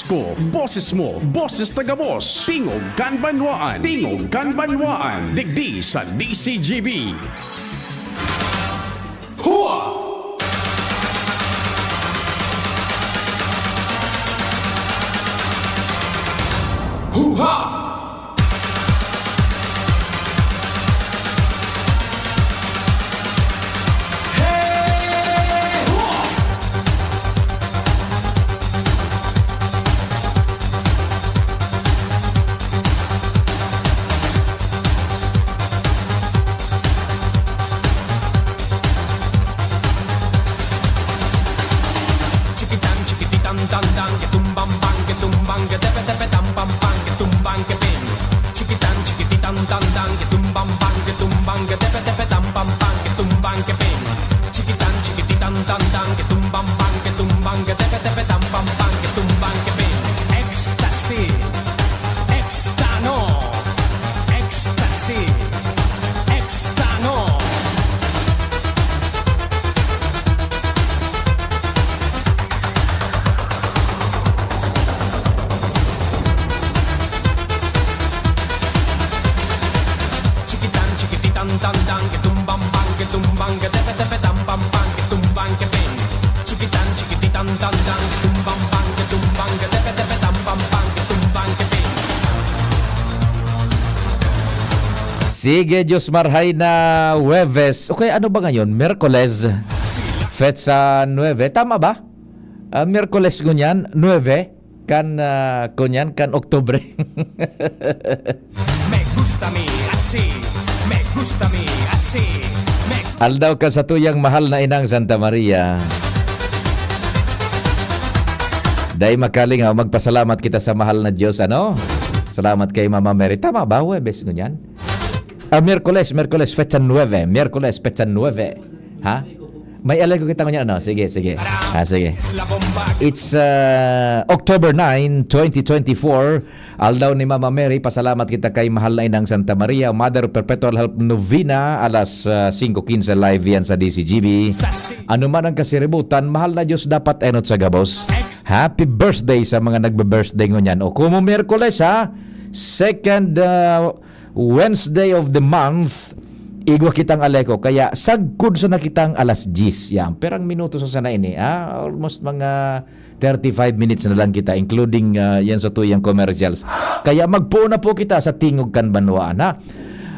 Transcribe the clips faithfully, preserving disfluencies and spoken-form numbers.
Ko, boses mo, boses ta gabos. Tingog kan Banwaan, Tingog kan Banwaan, digdi sa D C G B. Hua! Hua! Chikitan, chikititan, tan, tan, ke tumbang, bang, ke tumbang, ke tepe, tepe, tam, pam, pang, ke tumbang, ke ping. Chikitan, chikititan, tan, tan, ke tumbang, bang, ke tumbang, ke tepe, tepe, tam, pam, pang, ke tumbang, ke ping. Chikitan, chikititan, tan, tan, ke tumbang, bang, ke tumbang, ke tepe, tepe, tam, pam, pang, ke tumbang, ke ping. Ecstasy, extano, ecstasy, extano. Chikitan, chikititan, tan, tan, ke tumbang, bang, ke tumbang, ke tepe, tepe, tam, pam, pang, ke tumbang, ke ping. Chikitan, chikititan, tan, tan, ke tumbang, bang, ke tumbang, ke tepe, tepe, tam, pam, pang, ke tumbang, ke ping. Sige, Diyos marhay na Huwebes. O kaya ano ba ngayon? Miyerkules. Petsa nuebe. Tama ba? Ah, Miyerkules ngunyan, nuebe. Kan, ah, kunyan, kan Oktubre. Me gusta mi así, me gusta mi así, me Aldaw ka sa tuyang mahal na inang Santa Maria. Dai makalingaw, magpasalamat kita sa mahal na Diyos, ano? Salamat kay Mama Mary. Tama ba? Huwebes ngunyan? Ah, Miyerkules, Miyerkules, petsa nuebe. Miyerkules, petsa nuebe. Ha? May alay ko kita ngunyan, ano? Sige, sige. Ah, sige. It's, uh, October nine, twenty twenty-four. Aldaw ni Mama Mary. Pasalamat kita kay mahal na inang Santa Maria, Mother Perpetual Help Novena, alas, uh, singko quince live yan sa D C G B. Ano man ang kasiributan, mahal na Diyos dapat enot sa gabos. Happy birthday sa mga nagbe-birthday ngunyan. O, kumo Miyerkules, ha? Second, uh, Wednesday of the month, igwa kitang aleko. Kaya sagkod sana kitang alas diyes. Yan. Perang minuto sa sana ini, ah? Almost mga thirty-five minutes na lang kita, including, ah, yan sa tuyang commercials. Kaya magpuo na po kita sa Tingog kan Banwaan, ha?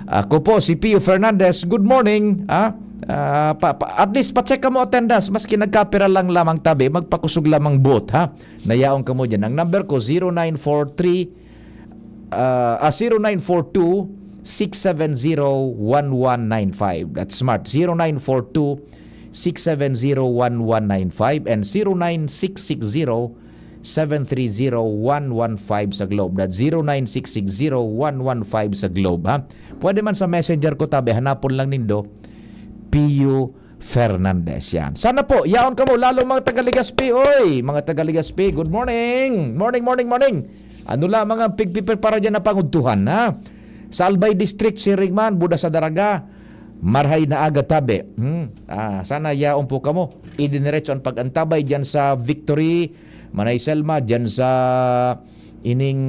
Ako po, si Pio Fernandez. Good morning, ha? Ah, pa, pa, at least, pa-check ka mo attendance. Maski nagkapira lang lamang tabi, magpakusog lamang buot, ha? Nayaon ka mo dyan. Ang number ko, zero nine four three, ah, ah, zero nine four two, six seven zero, one one nine five. That's smart. Zero nine four two, six seven zero, one one nine five and zero nine six six zero, seven three zero, one one five sa Globe. That's zero nine six six zero, one one five sa Globe, ha? Pwede man sa messenger ko, tabi, hanapon lang nindo, Pio Fernandez. Yan. Sana po, yaon kamo, lalo mga taga Legazpi. Oy, mga taga Legazpi, good morning. Morning, morning, morning. Ano lamang ang pigpiprepara dyan na pangudtuhan, ha? Sa Albay District, siring man, Buda sa Daraga, marhay na aga tabi. Hmm? Ah, sana yaon po kamo. Idiniretso ang pag-antabay dyan sa Victory, Manay Selma, dyan sa ining,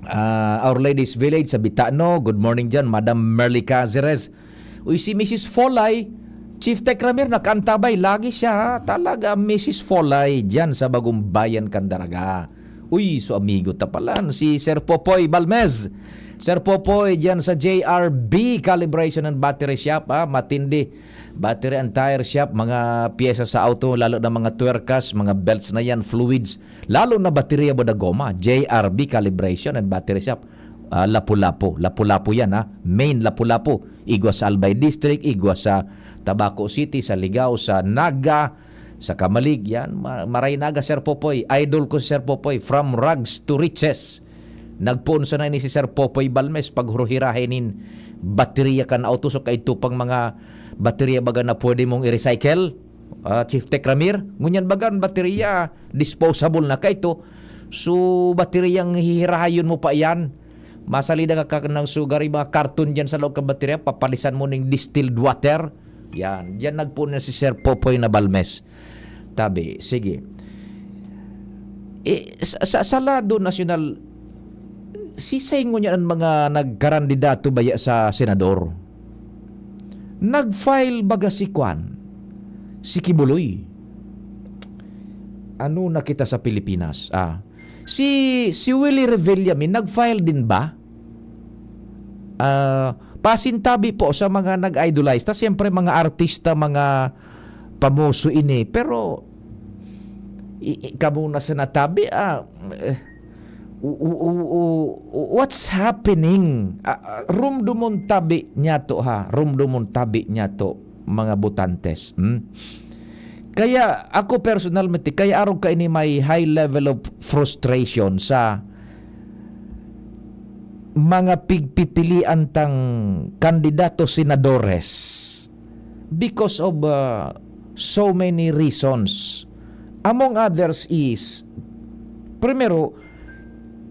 ah, Our Lady's Village sa Bitano. Good morning dyan, Madam Merly Caceres. Uy, si Missus Folay, Chief Tech Ramir, nakaantabay. Lagi siya, ha? Talaga, Missus Folay, dyan sa Bagong Bayan, Candaraga. Uy, so amigo ta pala, si Sir Popoy Balmez. Sir Popoy, dyan sa J R B Calibration and Battery Shop, ha? Matindi. Battery and tire shop, mga pyesa sa auto, lalo na mga tuerkas, mga belts na yan, fluids, lalo na baterya boda goma, J R B Calibration and Battery Shop. Ah, Lapu-Lapu. Lapu-Lapu yan, ha? Main Lapu-Lapu. Igwa sa Albay District, igwa sa Tabaco City, sa Ligao, sa Naga, sa Camalig. Yan, ma-, maray Naga, Sir Popoy. Idol ko si Sir Popoy. From rags to riches. Nagpoon sana ini si Sir Popoy Balmes, paghuruhirahe nin baterya kan auto. So, kaidto pang mga baterya baga na pwede mong i-recycle. Ah, Chief Tech Ramir, ngunyan baga an baterya, disposable na kaito. So, bateryang hihirahayon mo pa iyan. Masalida ka, ka ng sugari, mga karton diyan sa loob ka baterya, papalisan mo ning distilled water. Yan. Diyan nagpuon na si Sir Popoy na Balmes. Tabi, sige. Eh, sa, sa, sa lado nasyonal, sisay ngunyan an mga nagkarandidato baya sa senador? Nag-file baga si kwan, si Kibuloy. Ano na kita sa Pilipinas? Ah, si, si Willie Revillame, nag-file din ba? Ah, pasintabi po sa mga nag-idolize. Ta siyempre, mga artista, mga pamoso ini. Pero, i-, i-, kamo na sa natabi, ah, eh, u-, u-, u-, u-, what's happening? Ah, ah, rumdumon tabi niya to, ha? Rumdumon tabi niya to, mga botantes. Hmm? Kaya ako personalmente, kaya arog kaini may high level of frustration sa mga pigpipilian tang kandidato senadores because of, uh, so many reasons. Among others is, primero,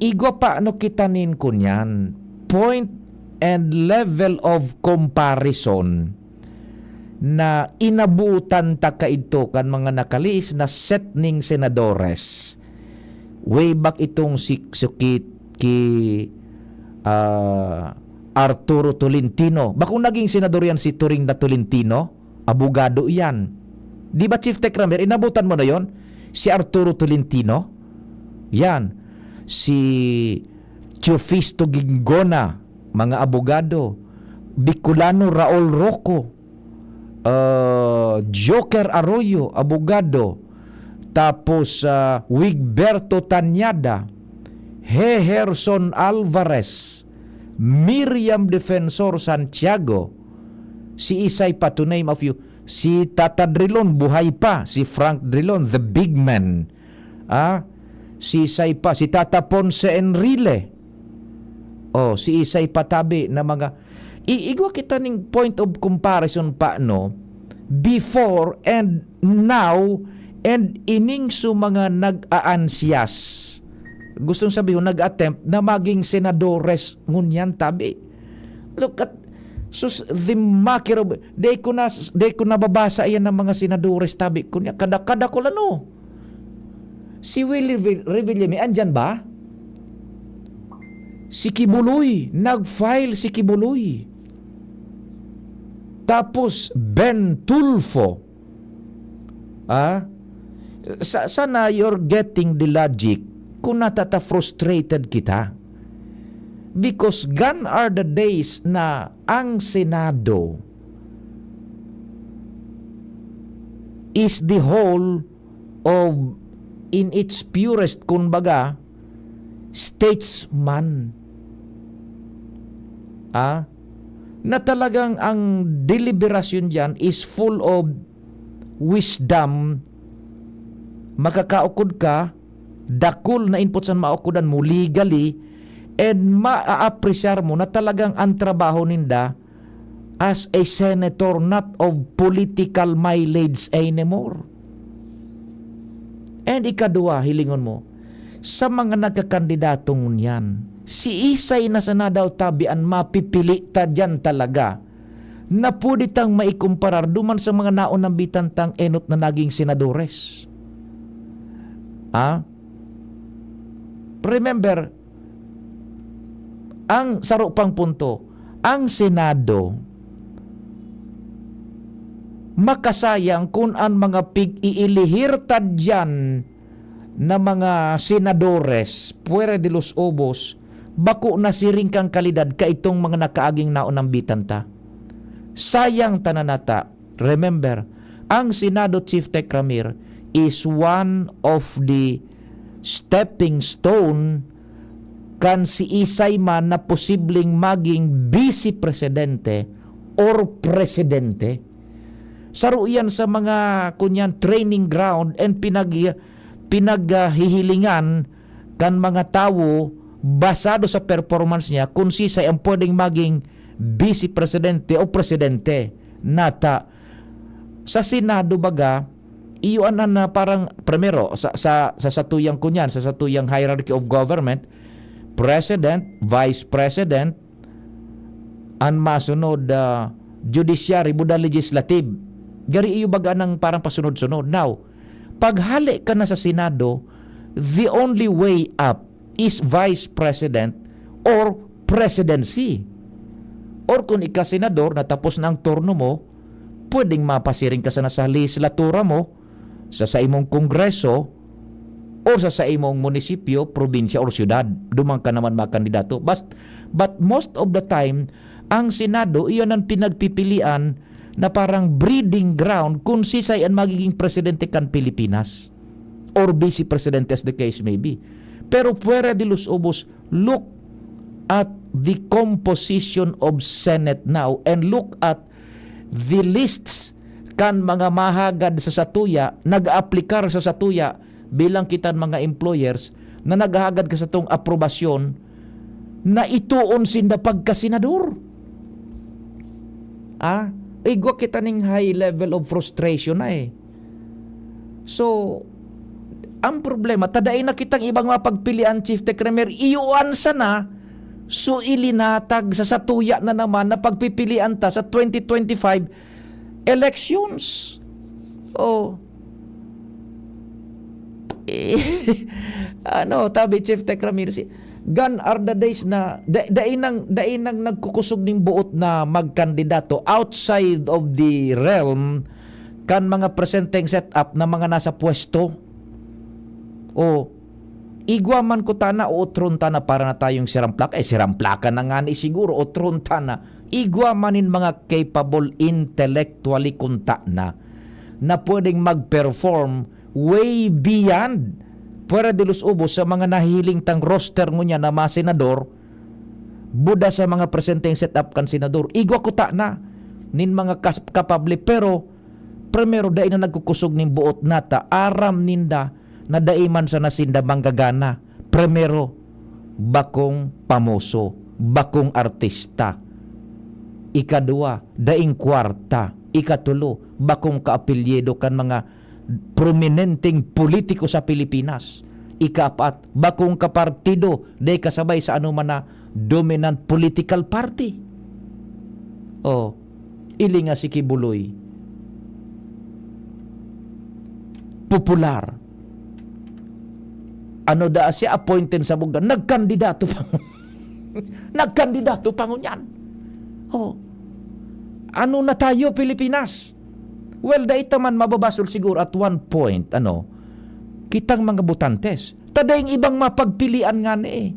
igwa pa ano kita nin kunyan, point and level of comparison na inabutan ta kaidto kan mga nakalihis na set ning senadores. Way back itong si, si ki, ki, ah, Arturo Tolentino. Bakong naging senador yan si Turing na Tolentino? Abogado yan. Di ba, Chief Tech Ramir? Inabutan mo na yon? Si Arturo Tolentino? Yan. Si Teofisto Gingona, mga abogado. Bicolano Raul Roco. Ah, Joker Arroyo, abogado. Tapos, ah, Wigberto Tañada, Heherson Alvarez, Miriam Defensor Santiago, si Isay pa, to name a few, si Tata Drilon, buhay pa, si Frank Drilon, the big man. Ah, si Isay pa, si Tata Ponce Enrile. Oh, si Isay pa tabi na mga, i-, igwa kita ning point of comparison pa, no? Before and now, and ining su mga nag-aansiyas. Gustong sabihon, nag-attempt na maging senadores ngunyan tabi. Look at, sus, the mockery of, di ko na, di ko nababasa yan ng mga senadores tabi. Kunya, kada, kada ko lano. Si Willie Re-, Revillame, andyan ba? Si Kibuloy, nag-file si Kibuloy. Tapos, Ben Tulfo. Ah? Sa, sana you're getting the logic kung natata-frustrated kita. Because gone are the days na ang Senado is the whole of, in its purest, kumbaga, statesman. Ah? Na talagang ang deliberasyon diyan is full of wisdom, makakaukod ka, dakul na input san maukodan mo legally, and maaapresyar mo na talagang ang trabaho ninda as a senator, not of political mileage anymore. And ikaduwa, hilingon mo, sa mga nagkakandidato ngunyan, si isay na sana daw tabi an mapipili ta diyan talaga na pwede tang maikumparar duman sa mga naunambitan tang enot na naging senadores. Ah? Remember, ang saro pang punto, ang Senado, makasayang kun an mga pig-iilihir ta diyan na mga senadores, fuera de los ubos, bako na siring kan kalidad kaitong mga nakaaging naunambitan ta. Sayang ta na nata. Remember, ang Senado, Chief Tech Ramir, is one of the stepping stone kan siisay man na posibleng maging vice presidente or presidente. Saro iyan sa mga, kunyan, training ground and pinag-, pinaghihilingan kan mga tawo basado sa performance niya kung sisay ang pwedeng maging vice presidente o presidente. Nata, sa Senado baga, iyo an, an, ah, parang primero sa, sa, sa satuyang, kunyan, sa satuyang hierarchy of government, president, vice president, an masunod, ah, judiciary, buda legislative. Gari iyo baga nang parang pasunod-sunod. Now, paghale ka na sa Senado, the only way up is vice president or presidency. Or kung ika-senador na tapos na ang turno mo, pwedeng mapasiring ka sana sa lehislatura mo, sa, sa imong kongreso, or sa, sa imong munisipyo, probinsya, or syudad. Duman ka naman makandidato. But, but most of the time, ang Senado, iyon ang pinagpipilian na parang breeding ground kung sisay ang magiging presidente kan Pilipinas or vice presidente, as the case may be. Pero fuera de los ubos, look at the composition of Senate now and look at the lists kan mga mahagad sa satuya, nag-aaplikar sa satuya bilang kitang mga employers na naghahagad ka satong aprobasyon na itoon sinda pagkasenador. Ah, igwa kita ning high level of frustration na eh. So, ang problema, tadain na kitang ibang mga pagpilian, Chief Tech Remer, iyuan sana, so ilinatag sa satuya na naman na pagpipilian ta sa twenty twenty-five elections. Oh. Eh, ano, tabi Chief Tech Ramirez, gone are the days na da, dai nang, dai nang nagkukusog ning buot na magkandidato outside of the realm kan mga presenteng setup na mga nasa pwesto. O, igwa man kutana o utron ta na para na tayong siramplak, eh, siramplakan na ngani siguro, utron ta na. Igwa man nin mga capable intellectually kutana na pwedeng mag-perform way beyond, fuera de los ubos, sa mga nahihiling tang roster ngunyan na mga senador, buda sa mga presenteng setup kan senador. Igwa kutana nin mga kas-, kapable, pero primero, dai na nagkukusog nin buot nata. Aram ninda na dai man sana sinda manggagana. Primero, bakong pamoso, bakong artista. Ikadua, daing kwarta. Ikatulo, bakong kaapelyido kan mga prominenteng politiko sa Pilipinas. Ikaapat, bakong kapartido, dai kasabay sa anoman na dominant political party. Oh, ili nga si Kibuloy. Popular. Ano daa siya, appointed sa buga. Nagkandidato pa. Nagkandidato pa ngunyan. Oh. Ano na tayo, Pilipinas? Well, dai ta man mababasol siguro at one point, ano, kitang mga botantes. Ta daing ibang mapagpilian ngani eh.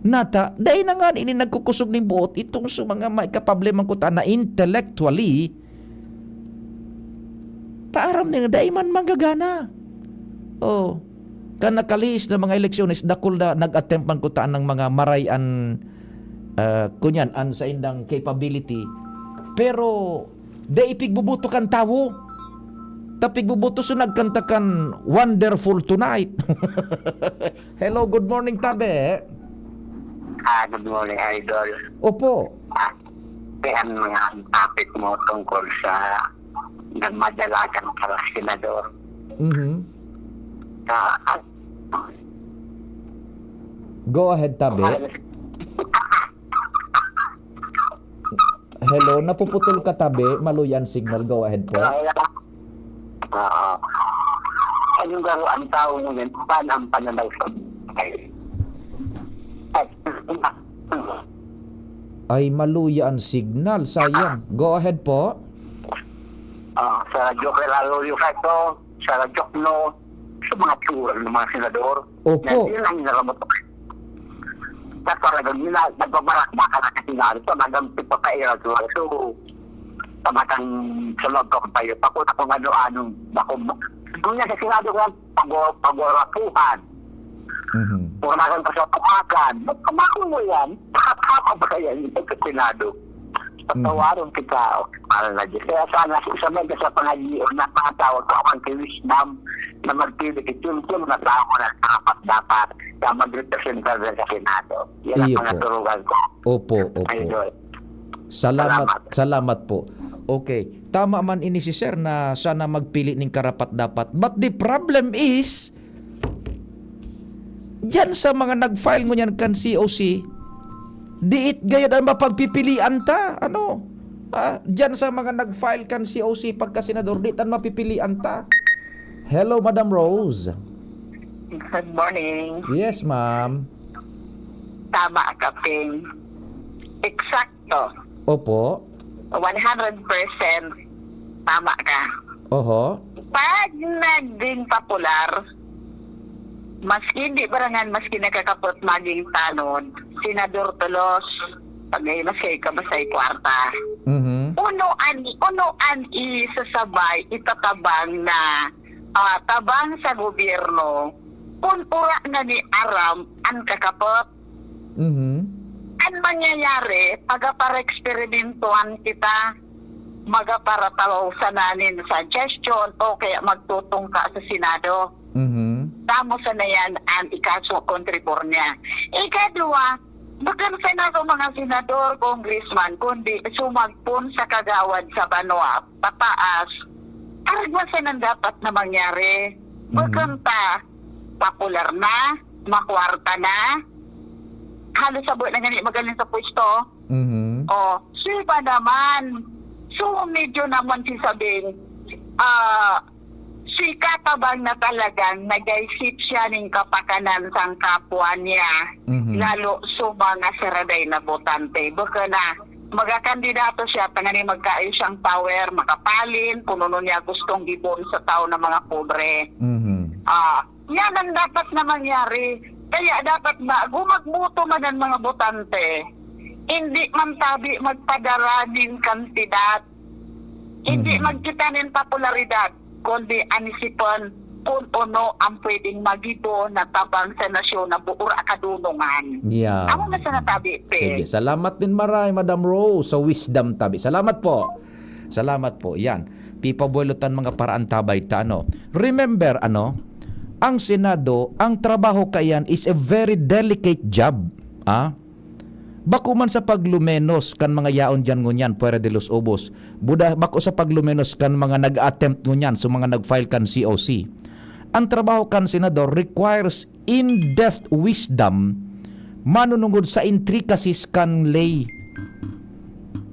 Nata, dai na ngani ini nagkukusog nin buot itong sa mga may kaproblema ko ta na intellectually, ta aram nila dai man manggagana. Oh. Kan nakalihis na mga eleksyones, dakul na nag-attempt man kutaan ng mga maray an, ah, kunyan, an saindang capability. Pero, dai pigboboto kan tawo. Ta pigboboto so nagkanta kan Wonderful Tonight. Hello, good morning, tabi. Ah, good morning, Idol. Opo. Ah, kaya ang mga topic mo tungkol sa nagmadalagan para senador. Mhm. Ah, ah, Go ahead, tabi. Hello, napuputol ka, tabi. Maluya ang signal. Go ahead po. Oo. Anong garo ang tao ngayon? Paano ang pananaw sa buhay? At, Ay, maluya ang signal. Sayang. Go ahead po. Ah, sa Joker Arroyo Seco, sa Jokno, sa mga tura ng mga senador. Opo. Yan, yun ang nararamdaman ko. Na talagang nila, nagbabarak, baka na kasi nga, talagang pipapairal ko. So, tamatang sa loob ko kayo, pakuna kung ano-anong, bako, kung yan sa Senado ko yan, pag-, pag-orapuhan. Mhm. Kung nakan ka sa tumakan, ba't kumakong mo yan? Pakakapa ba yan sa Senado? Patawarin kita, o, para na Diyos. Kaya sana, sa mga sa pangagion na pangatawag ko ang kiwisdom na magpili kay Chunchun na tao na dapat dapat na magrepresenta sa Senado. Yan ang Iyo po. pangaturugan ko. Opo, opo. Idol. Salamat, Salamat. salamat po. Okay. Tama man ini si sir na sana magpili ning karapat-dapat. But the problem is, diyan sa mga nag-file ngunyan kan C O C, diit gayod ang mapagpipilian ta. Ano? Ah, diyan sa mga nag-file kan C O C pagka-senador, diit ang mapipilian ta. Hello, Madam Rose. Good morning. Yes, ma'am. Tama ka, Ping. Eksakto. Opo. One hundred percent tama ka. Oho. Pag naging popular, maski hindi barangan, maski nakakapot maging tanod, Senador Tolos, pag maski ka masay kwarta. Mhm. Uno an, uno an isasabay, itatabang na ah, tabang sa gobyerno, kun ura na ni aram an kakapot. Mhm. An mangyayari, pagapareksperimentuhan kita, magaparataw sana nin suggestion o kaya magtutungka sa Senado. Mhm. Tamo sana yan an ikaso kontribor niya. Ikadua, bakang sana sa mga senador, congressman, kundi sumagpon sa kagawad sa banwa, pataas, arigwa sana dapat na mangyari. Mhm. Bakang ta, popular na, makwarta na, halos sabo na gani magaling sa pwesto. Mhm. O, siya pa naman. So, medyo naman si sabing, ah, si katabang na talagang nagaisip siya ning kapakanan sang kapwa niya, Mhm. lalo sa mga saraday na botante. Baka na, magakandidato siya, tanganing magkaayo siyang power, makapalin, kung ano niya gustong gibon sa tao na mga pobre. Mhm. Ah, yan ang dapat na mangyari. Kaya dapat bago magboto man ang mga botante, hindi man tabi magpadara nin kandidat. Hindi Mhm. magkita nin popularidad, kundi an isipan kun ano ang pwedeng magibo na tabang sa nasyon na buo ra kadunongan. Yeah. Amo na sa natabi, Pe. Sige, salamat din maray, Madam Rose, sa wisdom tabi. Salamat po. Salamat po. Yan. Pipabuelo tan mga paraantabay ta, ano. Remember, ano, ang Senado, ang trabaho kaiyan is a very delicate job. Ah? Bako man sa paglumenos kan mga yaon diyan ngunyan, fuera de los ubos. Buda, bako sa paglumenos kan mga nag-attempt ngunyan, so mga nag-file kan C O C. Ang trabaho kan senador requires in-depth wisdom manunungod sa intricacies kan ley.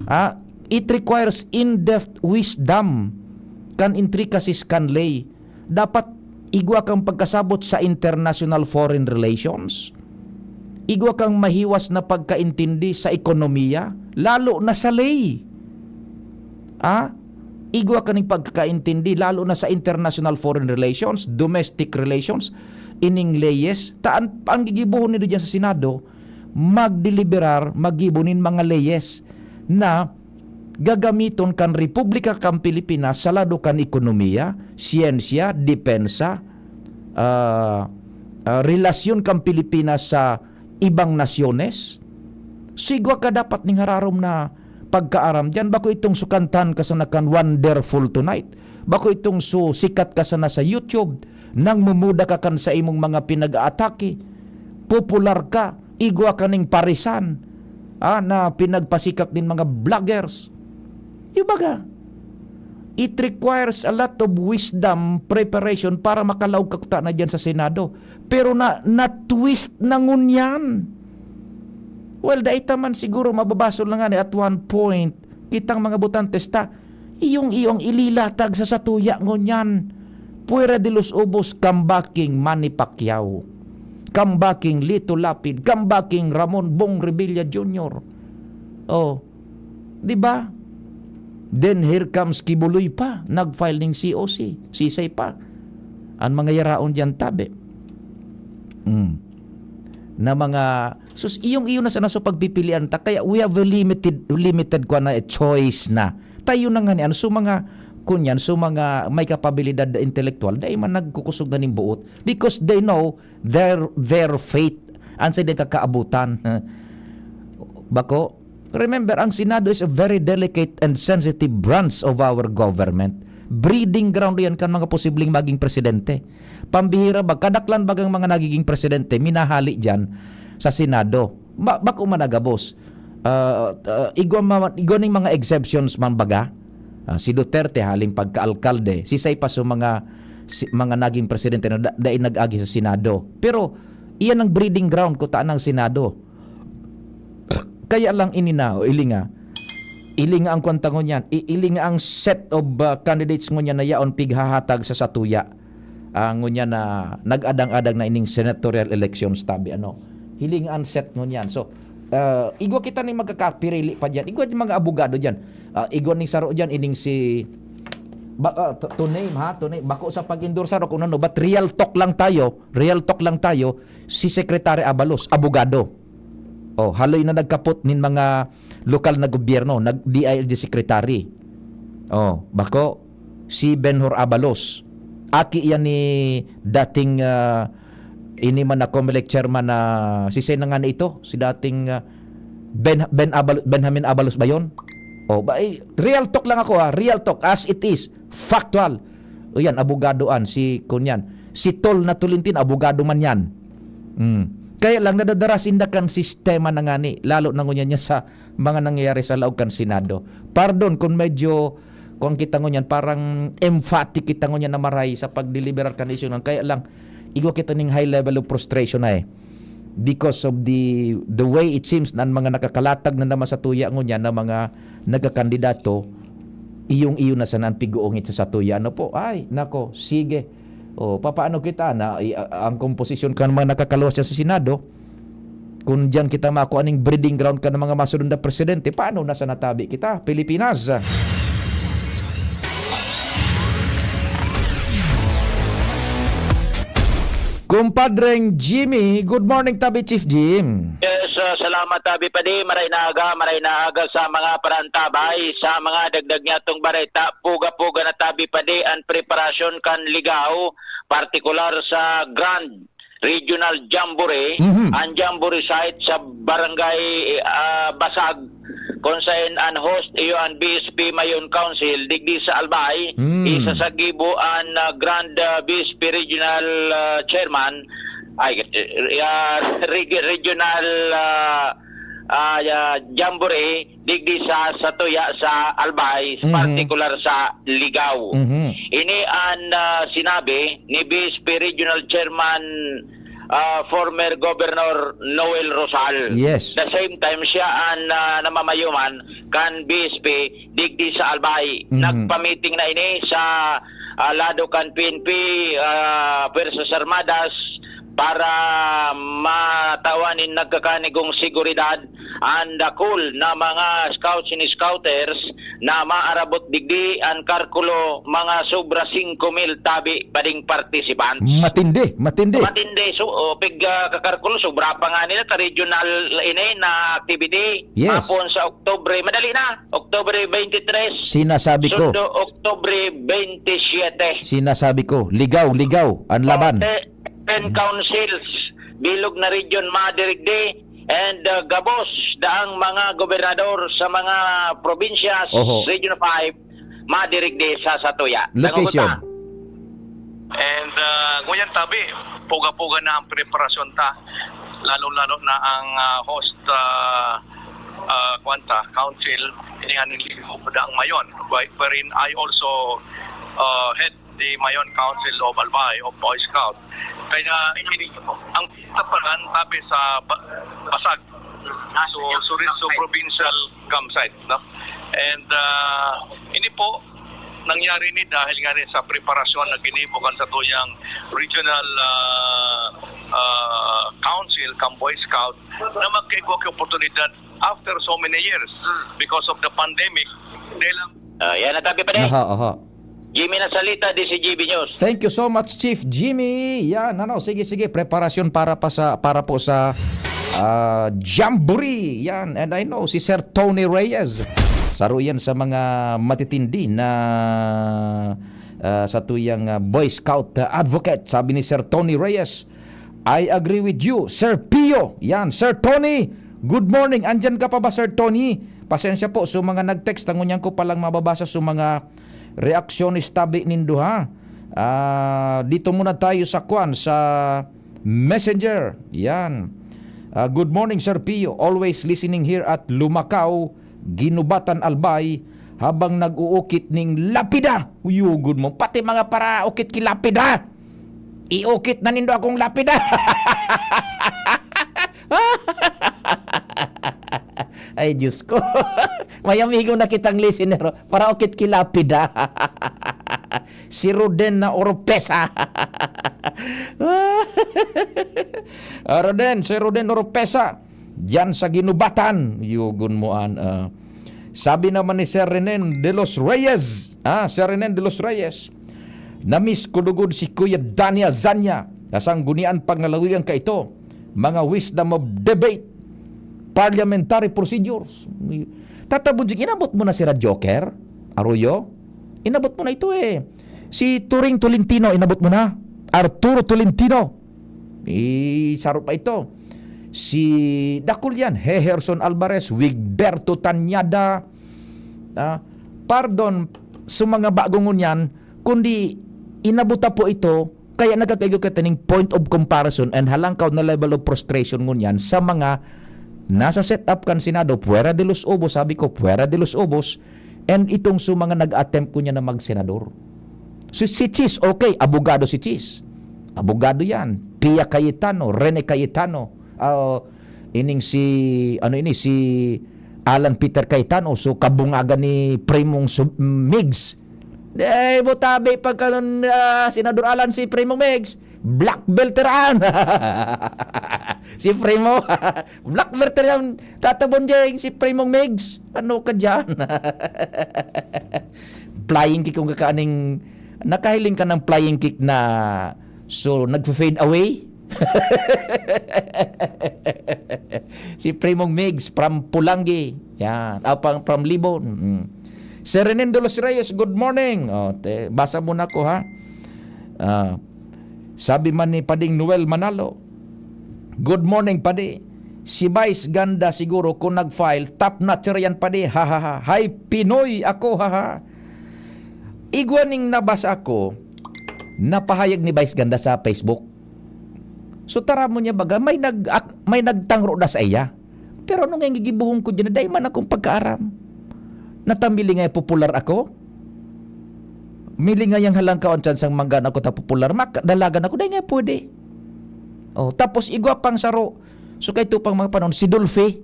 Ah, it requires in-depth wisdom kan intricacies kan ley. Dapat igwa kang pagkasabot sa international foreign relations. Igwa kang mahiwas na pagkaintindi sa ekonomiya, lalo na sa ley. Ah? Igwa ka ning pagkakaintindi, lalo na sa international foreign relations, domestic relations, ining leyes. Ta an, ang gigibohon nindo diyan sa Senado, magdeliberar, maggibo nin mga leyes na gagamiton kan Republika kan Pilipinas sa lado kan ekonomiya, siyensya, depensa, ah, ah, relasyon kan Pilipinas sa ibang nasyones. So, igwa ka dapat ning hararom na pagkaaram diyan. Bako itong sukantan ka sana kan Wonderful Tonight. Bako itong su-, sikat ka sana sa YouTube, nangmumuda ka kan sa imong mga pinag-aatake. Popular ka, igwa ka ning parisan, ah, na pinagpasikak nin mga vloggers. Yung baga, it requires a lot of wisdom, preparation para makalaog ka kutana diyan sa Senado. Pero na, na-twist na ngunyan. Well, dai ta man siguro mababasol na nga ni at one point, kitang mga botantes ta, iyong-iyong ililatag sa satuya ngunyan. Fuera de los ubos, come back king Manny Pacquiao. Come back king Lito Lapid. Come back king Ramon Bong Revilla Junior. Oh, di ba? Then here comes Kibuloy pa, nag-file ning C O C. Sisay pa. Ang mga yaraon diyan tabi. Mm. Na mga, sus, iyong-iyo na sana sa pagpipilian ta. Kaya we have a limited, limited kwa na, eh, choice na. Tayo na nga ni, ano, so mga, kunyan, so mga may kapabilidad na intelektual, dai man nagkukusog na ning buot. Because they know their, their fate. An sa din kakaabutan. Bako, remember, ang Senado is a very delicate and sensitive branch of our government. Breeding ground yan kan mga posibleng maging presidente. Pambihira ba, kadaklan bagang mga nagiging presidente, minahali dyan sa Senado. Ba, bako man nagabos. Ah, ah, igwa, ma-, igwa ning mga exemptions man baga. Ah, si Duterte, haling pagka-alkalde, si Say pa so mga, si, mga naging presidente na da, dai nag-agi sa Senado. Pero, iyan ang breeding ground ko ta ng Senado. Kaya lang ini na, o ili nga. Ili nga ang kwanta ngunyan, i-, ili nga ang set of, ah, candidates ngunyan na yaon pighahatag sa satuya. ah, ngunyan na nag-adang-adang na ining senatorial elections tabi, ano. Hiling an set ngunyan. So, ah, igwa kita ning magkakapirili pa diyan. Igwa din mga abogado diyan. Ah, igwa ning saro diyan, ining si, ba, ah, to, to name, ha, to name. Bako sa pag-endorse saro kung ano, but real talk lang tayo, real talk lang tayo, si Secretary Abalos, abogado. Oh, haloy na nagkapot nin mga lokal na gobyerno, nag-, D I L G secretary. Oh, bako, si Benhur Abalos. Aki iyan ni dating, ah, ini man na Comelec chairman na, si sino nga na ito? Si dating, ah, Ben, Ben Abal-, Benjamin Abalos ba yun? Oh, ba, eh, real talk lang ako, ah, real talk as it is, factual. O yan, abogado an, si, kunyan. Si Tol na Tolentino, abogado man yan. Mm. Kaya lang, nadadara sinda kan sistema na ngani, lalo na ngunyan niya sa mga nangyayari sa laog kan Senado. Pardon kung medyo, kung kita ngunyan, parang emphatic kita ngunyan na maray sa pagdeliberar kan isyu ngunyan. Kaya lang, igwa kita ning high level of frustration na eh. Because of the, the way it seems na ang mga nakakalatag na naman sa tuya ngunyan na mga nagkakandidato, iyong-iyo na sana ang pig-uungit sa satuya. Ano po? Ay, nako, sige. O, papaano kita na, i-, a-, ang komposisyon kan mga nakakaluwas sa Senado, kung diyan kita makuha ning breeding ground kan mga masunod na presidente, paano na sa natabi kita, Pilipinas? Kumpadreng Jimmy, good morning, Tabi Chief Jim. Yes, ah, salamat, Tabi Padi. Maray na aga, maray na aga sa mga parantabay, sa mga dagdag niyatong bareta. Puga-puga na, Tabi Padi, ang preparasyon kan Ligao, partikular sa Grand Regional Jamboree. Mhm. Ang Jamboree site sa Barangay, ah, Basag, kung saen an host iyo an B S P Mayon Council digdi sa Albay, Mm. isa sa gibo an, ah, Grand, ah, B S P Regional, ah, Chairman, ay, ah, reg-, Regional, ah, ah, ah, Jamboree digdi sa, sa tuya sa Albay, Mhm. partikular sa Ligao. Mhm. Ini an, ah, sinabi ni B S P Regional Chairman, ah, former Governor Noel Rosal. Yes. The same time, siya an, ah, namamayoman kan B S P digdi sa Albay. Mhm. Nagpamiting na ini sa, ah, lado kan P N P, ah, Fuerzas Armadas para matawan nin nagkakanigong seguridad an dakul na mga scouts and scouters na maarabot digdi. An karkulo, mga sobra singko mil tabi pading participants. Matindi, matindi. Matindi. So, oh, pig, ah, kakarkulo, sobra pa nga nila ka regional ini na activity. Yes. Hapon sa Oktubre, madali na. Oktubre twenty-three. Sinasabi ko. Sundo, Oktubre twenty-seven. Sinasabi ko, ligaw, ligaw, ang laban. Ten, ten councils, bilog na region, madirigdi. And, uh, gabos, daang mga gobernador sa mga probinsya, Oho. Region five, madirigdi sa satuya. Location. Nangunguta. And, uh, ngunyan tabi, puga-puga na ang preparasyon ta. Lalo-lalo na ang, uh, host, uh, uh, kuwan ta, council, ini nga nin Ligo, daang Mayon, whi-, wherein I also, uh, head the Mayon Council of Albay, of Boy Scout. Kaya ini, ang pista pa ran, tabi sa Ba-, Basag, so, Suritsu Provincial Campsite, no? And, ah, ini po, nangyari ni dahil nga rin sa preparasyon na ginibo kan satuyang regional, ah, ah, council, kan Boy Scout, na magkaigwa ki oportunidad after so many years because of the pandemic. Dahil ang Ah, yan ang tabi pa rin. Aha, aha. Jimmy Nasalita, D C G B News. Thank you so much, Chief Jimmy. Yan, ano, sige, sige, preparasyon para pa sa, para po sa, ah, Jamboree. Yan, and I know, si Sir Tony Reyes. Saro yan sa mga matitindi na, ah, sa tuyang, ah, Boy Scout, ah, advocate, sabi ni Sir Tony Reyes. I agree with you, Sir Pio. Yan, Sir Tony. Good morning. Andyan ka pa ba, Sir Tony? Pasensya po, so mga nag-text, ang ngunyan ko palang mababasa so mga reaksyones tabi nindo, ha? Ah, dito muna tayo sa kwan, sa Messenger. Yan. Ah, good morning, Sir Pio. Always listening here at Lumacao, Ginubatan, Albay, habang nag-uukit ning lapida. Uyugod mo, pati mga paraukit ki lapida. Iukit na nindo akong lapida. Ay, Diyos ko. May amigo na kitang listener, oh. Paraukit ki lapida. Si Roden na Oropesa. Ah, Roden, si Roden Oropesa. Diyan sa Ginubatan. Yugon mo an, ah. Sabi naman ni Sir Renen de los Reyes. Ah, Sir Renen de los Reyes. Namiss ko lugod si Kuya Dania Zanya. Kasanggunian pangalawigan ka ito. Mga wisdom of debate. Parliamentary procedures. Tata Bonjing, inabot mo na si Rad Joker? Arroyo? Inabot mo na ito eh. Si Turing Tolentino, inabot mo na. Arturo Tolentino. Isaro pa ito. Si Dakulian, Heherson Alvarez, Wigberto Tanyada, ah, pardon, sa mga bago ngunyan, kundi inabot na po ito, kaya nagkakaigo ka taning point of comparison and halangkaw na level of frustration ngunyan sa mga nasa setup kan Senado, fuera de los ubos, sabi ko, fuera de los ubos, and itong sa mga nag-attempt ko niya na magsenador. So, si Chis, okay, abogado si Chis. Abogado yan. Pia Cayetano, Rene Cayetano, ah, ining si, ano ini, si Alan Peter Cayetano, so kabungagan ni Primong Sub-, Migs. Ay, butabi pagkanon, ah, Senador Alan si Primong Migs. Black belt ran. Si Primo. Black belt ran. Tata Bonjing, si Primong Migs. Ano ka dyan? Flying kick kung kakaaning, nakahiling ka ng flying kick na, so, nagfe-fade away? Si Primong Migs from Pulangi. Yan. Ah, pang, from Libon. Mm. Sir Renen de los Reyes, good morning. Oh, te, basa muna ko, ha. Ah, sabi man ni Pading Noel Manalo, "Good morning, Padi. Si Vice Ganda siguro kung nag-file, top notcher yan, Padi. Ha, ha, ha. Hay Pinoy ako, ha, ha." Igwa ning nabasa ko, napahayag ni Vice Ganda sa Facebook. So, tara mo niya baga, may nag-, ak-, may nagtangro na sa iya. Pero ano nga yung gigibuhon ko dyan? Dai man akong pagkaaram. Natamili nga popular ako. Mili nga yang halangkaon chance ang mangga na ako ta popular. Mak-, dalagan ako, dai nga pwede. Oh, tapos igwa pang saro. So, kay ito pang mga panahon, si Dolphy.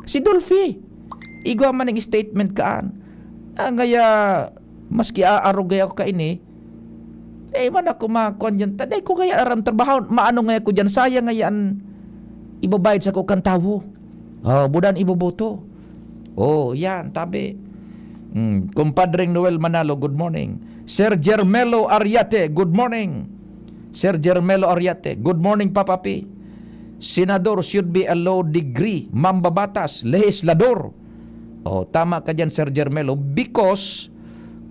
Si Dolphy. Igwa man ang statement kaan. Ah, ngaya, maski aarog gaya ako kaini, eh, man ako makuan dyan. Ta-, dai ko kaya aram trabaho. Maano nga ako dyan? Sayang nga yan. Ibabayad sa ko kan tawo. Oh, budan iboboto. Oh, yan, tabi. Hmm. Kumpadreng Noel Manalo, good morning. Sir Jermelo Ariate, good morning. Sir Jermelo Ariate, good morning, Papa P. Senador should be a law degree, mambabatas, lehislador. Oh, tama ka dyan, Sir Jermelo, because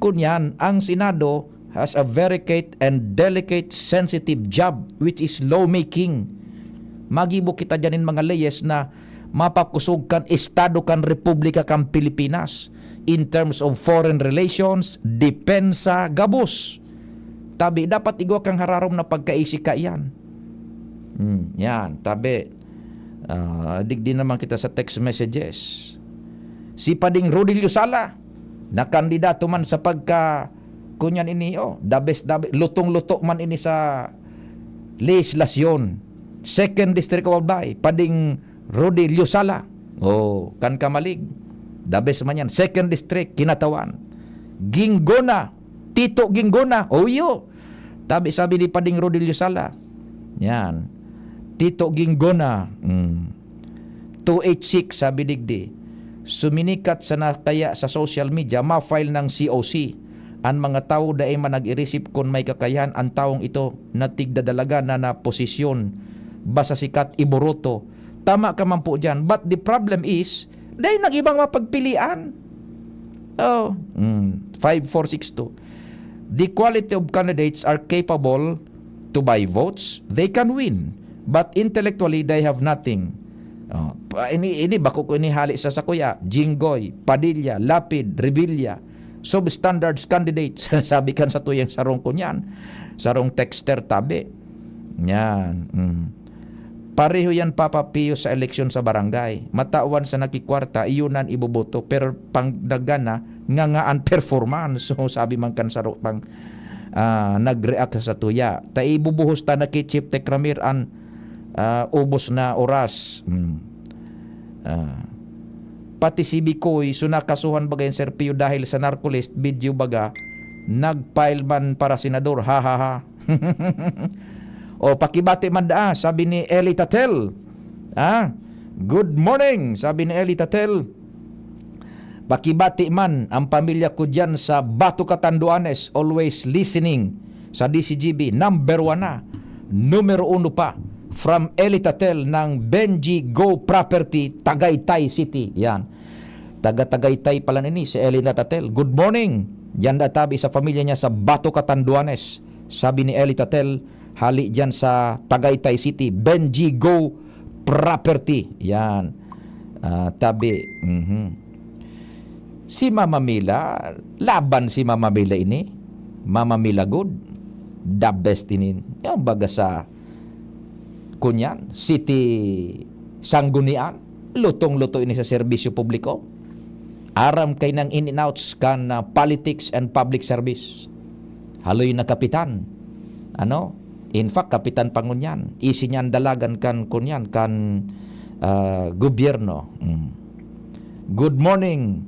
kunyan, ang Senado has a very delicate and delicate, sensitive job, which is lawmaking. Magibo kita dyan in mga leyes na mapakusog kan Estado kan Republika kan Pilipinas in terms of foreign relations, depensa, gabos. Tabi, dapat igwa kang hararom na pagkaisi kaiyan. Hmm, yan, tabi. Ah, digdi naman kita sa text messages. Si Pading Rodilio Sala, na kandidato man sa pagka, kunyan ini, oh, the best, the best, lutong-luto man ini sa lehislasyon. Second District of Albay, Pading Rodilio Sala. Oh, kan Kamalig. The best man yan. Second District, Kinatawan. Ginggona. Tito Ginggona. Oh, iyo. Tabi, sabi ni Pading Rodilio Sala. Yan. Tito Ginggona. Mm. Two eight six, sabi digdi. Suminikat sana kaya sa social media, ma-file ng C O C. An mga tawo dai man nag-irisip kun may kakayahan an tawong ito na tigdadalaga na na posisyon. Basta sikat, iboboto. Tama ka man po dyan. But the problem is, dai nang ibang mapagpilian. Oh, mm, five four six two. The quality of candidates are capable to buy votes, they can win. But intellectually, they have nothing. Oh, pa-, ini, ini, bako ko inihali sa sakuya, Jinggoy, Padilla, Lapid, Revilla, substandard candidates. Sabi kan satuyang sarong kunyan, sarong texter tabi. Yan. Mm. Pareho yan, Papa Pio, sa eleksyon sa barangay. Matawan sa nakikwarta, iyon an iboboto. Pero pangdagan na, nga nga an performance. So, sabi man kan saro pang, ah, nag-react sa tuya. Ta ibubuhos ta na ki Chief Tekramir an, ah, ubos na oras. Hmm. Ah. Pati si Bicoy, so nakasuhan baga yan, Sir Pio, dahil sa narcolist, video baga, Nag-file man para senador, ha, ha, ha. O, pakibati man daa, sabi ni Eli Tatel. Ah, good morning, sabi ni Eli Tatel. Pakibati man ang pamilya ko diyan sa Bato Catanduanes, always listening sa D C G B, number one na. Numero uno pa, from Eli Tatel ng Benji Go Property, Tagaytay City. Yan. Taga Tagaytay pala nini si Eli Tatel. Good morning. Diyan da tabi sa pamilya niya sa Bato Catanduanes. Sabi ni Eli Tatel, hali diyan sa Tagaytay City, Benji Go Property. Yan. Ah, tabi. Mhm. Si Mama Mila, laban si Mama Mila ini. Mama Mila good. The best ini. Yan baga sa kunyan, City Sanggunian, lutong-luto ini sa serbisyo publiko. Aram kay nang in and outs kan, ah, politics and public service. Haloy na kapitan. Ano? In fact, kapitan pa ngunyan. Isi niya ang dalagan kan, kunyan, kan, ah, gobyerno. Mm. Good morning.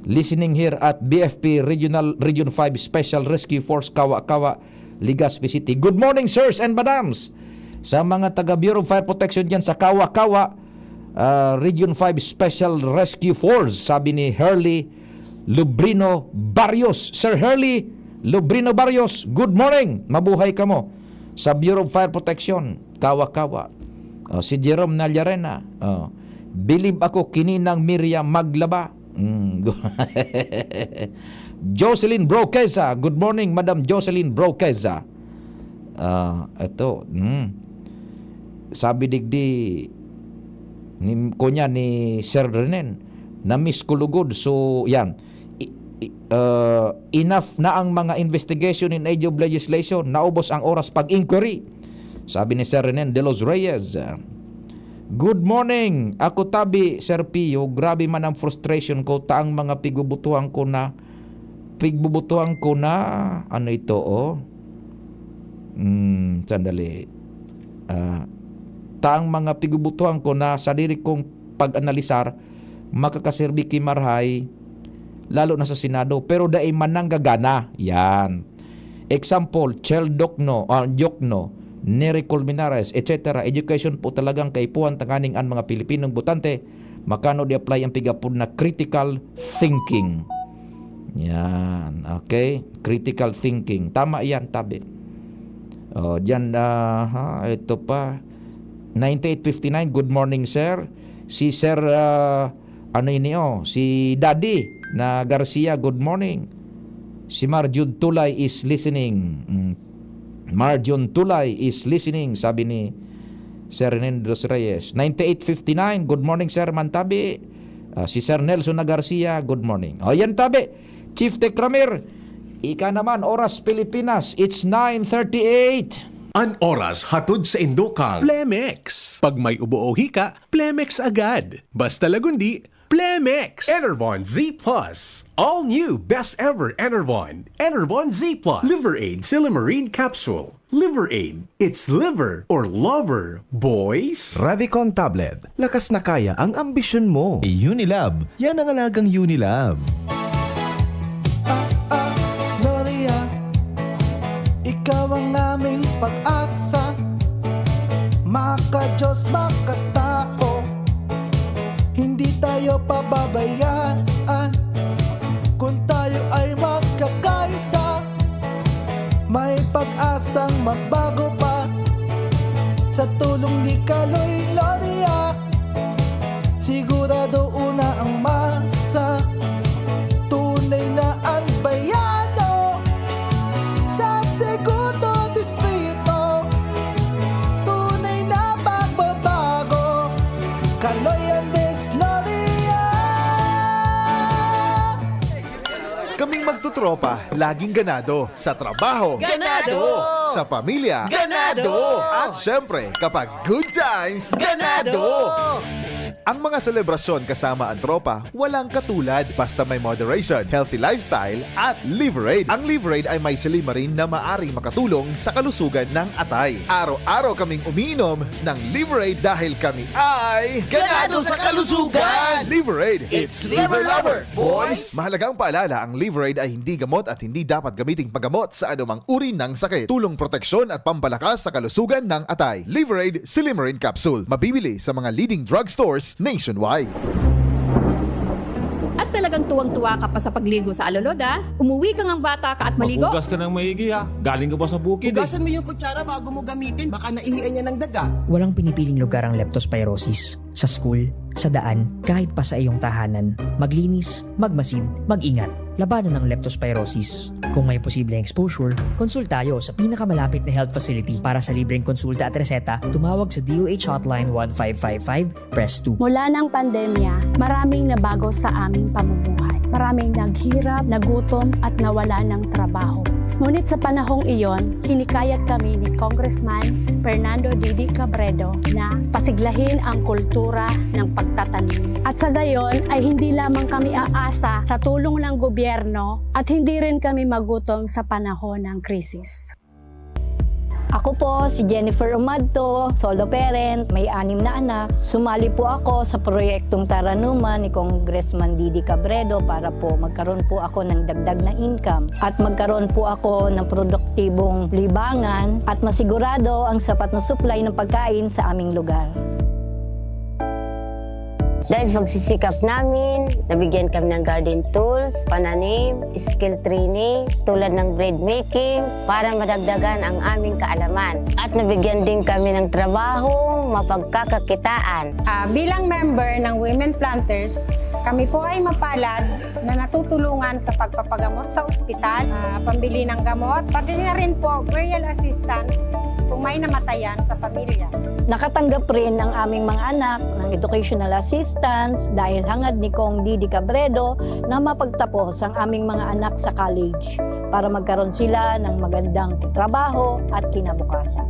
Listening here at B F P Regional, Region five Special Rescue Force, Kawa-Kawa, Legazpi City. Good morning, sirs and madams. Sa mga taga Bureau of Fire Protection dyan sa Kawa-Kawa, ah, Region five Special Rescue Force, sabi ni Hurley Lubrino Barrios. Sir Hurley Lubrino Barrios, good morning. Mabuhay kamo. Sa Bureau of Fire Protection, Kawa-Kawa. Oh, si Jerome Nallarena. Oh, bilib ako, kininang Miriam maglaba. Mm. Jocelyn Broqueza. Good morning, Madam Jocelyn Broqueza. Ah, eto, mm. Sabi digdi ni, kunya ni Sir Renen, "Na-miss ko lugod." So, yan. I, i, ah, enough na ang mga investigation in aid of legislation. Naubos ang oras pag-inquiry. Sabi ni Sir Renen de los Reyes. Good morning. Ako tabi, Sir Pio. Grabe man ang frustration ko. Ta ang mga pigbubutuhan ko na, pigbubutuhan ko na, ano ito, oh? Hmm, sandali. Ah, ta ang mga pigbubutuhan ko na sadiri kong pag-analisar, makakaserbi ki marahay, lalo na sa Senado, pero dai man nanggagana. Yan. Example, Chel Docno, ah, Diokno, Nery Colmenares, et cetera. Education po talagang kaipuhan tanganing an mga Pilipinong botante makano di apply ang pigapod na critical thinking. Yan, okay? Critical thinking. Tama yan, tabi. Oh, diyan, ah, ha, ito pa. Ninety-eight fifty-nine, good morning, sir. Si Sir, ah, ano ini, oh? Si Daddy na Garcia, good morning. Si Marjun Tulay is listening. Mm. Marjun Tulay is listening, sabi ni Sir Renen de los Reyes. Ninety-eight fifty-nine, good morning, Sir Mantabi. Ah, si Sir Nelson na Garcia, good morning. O, yan tabi. Chief Tech Ramir, ika naman, oras Pilipinas, it's nine thirty-eight. An oras hatod sa Indokal. Plemex. Pag may ubo o hika, Plemex agad. Basta lagundi, Plemex. Enervon Z plus. All new, best ever Enervon. Enervon Z plus. Liver Aid Silymarin Capsule. Liver Aid. It's liver or lover, boys. Revicon Tablet. Lakas na kaya ang ambisyon mo. Unilab. Yan ang alagang Unilab. Ah, ah, Gloria, ikaw ang aming pag-asa. Maka-Diyos, makatao, hindi tayo pababayaan. Kung tayo ay magkakaisa, may pag-asang magbago pa. Sa tulong ni Kaloy Gloria, sigurado una ang masa. Tunay na albayano sa Segundo Distrito. Tunay na pagbabago. Kaloy Andres Gloria. Kaming magtutropa, laging ganado. Sa trabaho. Ganado! Sa pamilya. Ganado! At syempre, kapag good times. Ganado! Ang mga selebrasyon kasama ang tropa, walang katulad, basta may moderation, healthy lifestyle, at Liverade. Ang Liverade ay may silymarin na maaring makatulong sa kalusugan ng atay. Araw-araw kaming umiinom ng Liverade dahil kami ay ganado sa kalusugan! Liverade, it's Liver Lover, boys! Mahalagang paalala, ang Liverade ay hindi gamot at hindi dapat gamiting paggamot sa anumang uri ng sakit. Tulong proteksyon at pampalakas sa kalusugan ng atay. Liverade Silymarin Capsule. Mabibili sa mga leading drugstores nationwide. At talagang tuwang-tuwa ka pa sa pagligo sa alulod, ah. Umuwi ka ngang bata ka at maligo. Maghugas ka ng maigi, ha? Galing ka pa sa bukid, eh. Hugasan mo yung kutsara bago mo gamitin. Baka naihian yan ng daga. Walang pinipiling lugar ang leptospirosis. Sa school, sa daan, kahit pa sa iyong tahanan. Maglinis, magmasid, mag-ingat. Labanan ang leptospirosis. Kung may posibleng exposure, konsulta tayo sa pinakamalapit na health facility. Para sa libreng konsulta at reseta, tumawag sa D O H Hotline one five five five, press two. Mula ng pandemya, maraming nabago sa aming pamumuhay. Maraming naghirap, nagutom, at nawala ng trabaho. Ngunit sa panahong iyon, hinikayat kami ni Congressman Fernando Didi Cabredo na pasiglahin ang kultura ng pagtatanim. At sa gayon ay hindi lamang kami aasa sa tulong ng gobyerno at hindi rin kami magutom sa panahon ng krisis. Ako po si Jennifer Umadto, solo parent, may anim na anak. Sumali po ako sa proyektong Taranuman ni Congressman Didi Cabredo para po magkaroon po ako ng dagdag na income at magkaroon po ako ng produktibong libangan at masigurado ang sapat na supply ng pagkain sa aming lugar. Dahil sa pagsisikap namin, nabigyan kami ng garden tools, pananim, skill training, tulad ng bread making, para madagdagan ang aming kaalaman. At nabigyan din kami ng trabaho, mapagkakakitaan. Ah, bilang member ng Women Planters, kami po ay mapalad na natutulungan sa pagpapagamot sa ospital, ah, pambili ng gamot, pati na rin po burial assistance kung may namatayan sa pamilya. Nakatanggap rin ang aming mga anak ng educational assistance dahil hangad ni Cong Didi Cabredo na mapagtapos ang aming mga anak sa college para magkaroon sila ng magandang trabaho at kinabukasan.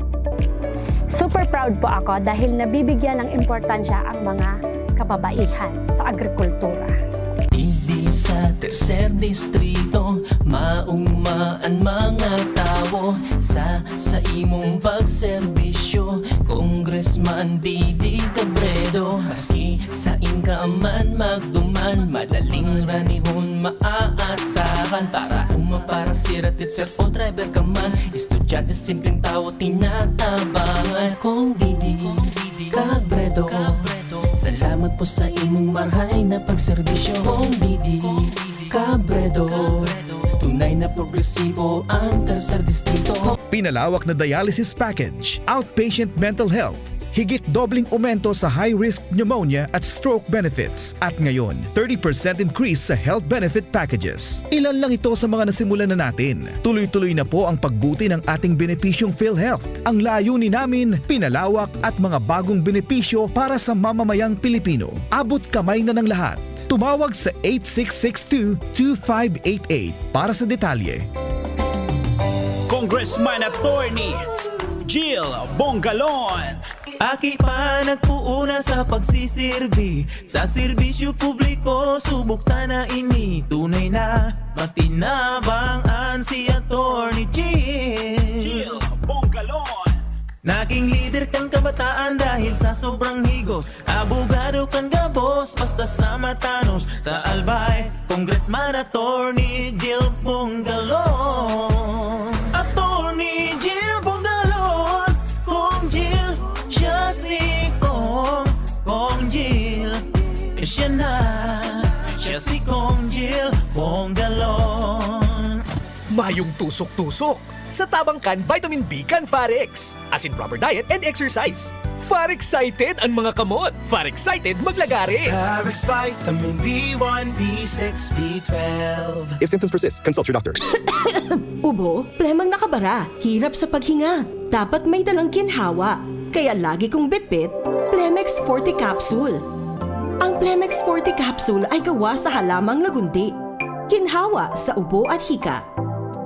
Super proud po ako dahil nabibigyan ng importansya ang mga kababaihan sa agrikultura. Digdi sa tercer distrito, mauma an mga tawo sa, sa imong pagserbisyo, Congressman Didi Cabredo. Maski sain ka man magduman, madaling ranihon maaasahan. Para uma, para sira, teacher o driver ka man, estudyante, simpleng tawo, tinatabangan. Cong Didi Cabredo, salamat po sa imong marhay na pagserbisyo. Cong Didi Cabredo, tunay na progresibo ang tercer distrito. Pinalawak na dialysis package, outpatient mental health, higit dobleng aumento sa high-risk pneumonia at stroke benefits, at ngayon, thirty percent increase sa health benefit packages. Ilan lang ito sa mga nasimulan na natin. Tuloy-tuloy na po ang pagbuti ng ating benepisyong PhilHealth. Ang layunin namin, pinalawak at mga bagong benepisyo para sa mamamayang Pilipino. Abot kamay na ng lahat. Tumawag sa eight six six two, two five eight eight para sa detalye. Congressman Attorney Jill Bongalon. Aki pa nagpuuna sa pagsisirbi, sa serbisyo publiko, subok ta na ini. Tunay na matinabang an si Attorney Jill. Jill Bongalon. Naging lider kan kabataan dahil sa sobrang higos. Abogado kan gabos, basta sa matanos. Sa Albay, Congressman Attorney Jill Bongalon. Attorney Jill Bongalon. Cong Jill, siya si Cong. Cong Jill, siya na. Siya si Cong Jill Bongalon. Mayong tusok-tusok sa tabang kan vitamin B kan Farex. As in proper diet and exercise. Farex excited an mga kamot. Farex excited maglagare. Farex Vitamin B one, B six, B twelve. If symptoms persist, consult your doctor. Ubo, plemang nakabara, hirap sa paghinga. Dapat may dalang ginhawa. Kaya lagi kong bitbit, Plemex Forte Capsule. Ang Plemex Forte Capsule ay gawa sa halamang lagundi. Ginhawa sa ubo at hika.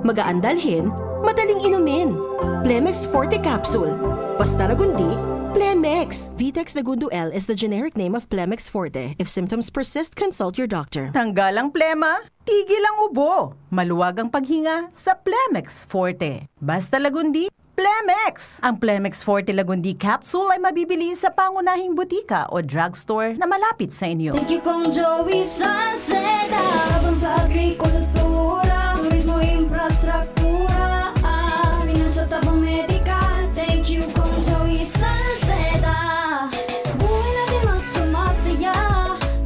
Magaan dalhin, madaling inumin. Plemex Forte Capsule. Basta lagundi, Plemex! Vitex Segundo L is the generic name of Plemex Forte. If symptoms persist, consult your doctor. Tanggal ang plema, tigil ang ubo. Maluwag ang paghinga sa Plemex Forte. Basta Lagundi, Plemex! Ang Plemex Forte Lagundi Capsule ay mabibili sa pangunahing butika o drugstore na malapit sa inyo. Thank you, Kong Joey Salceda. Tabang sa agrikultura, turismo, infrastruktura, ah, pinansyal, tabang medikal. Thank you, Kong Joey Salceda. Buhay natin mas sumasaya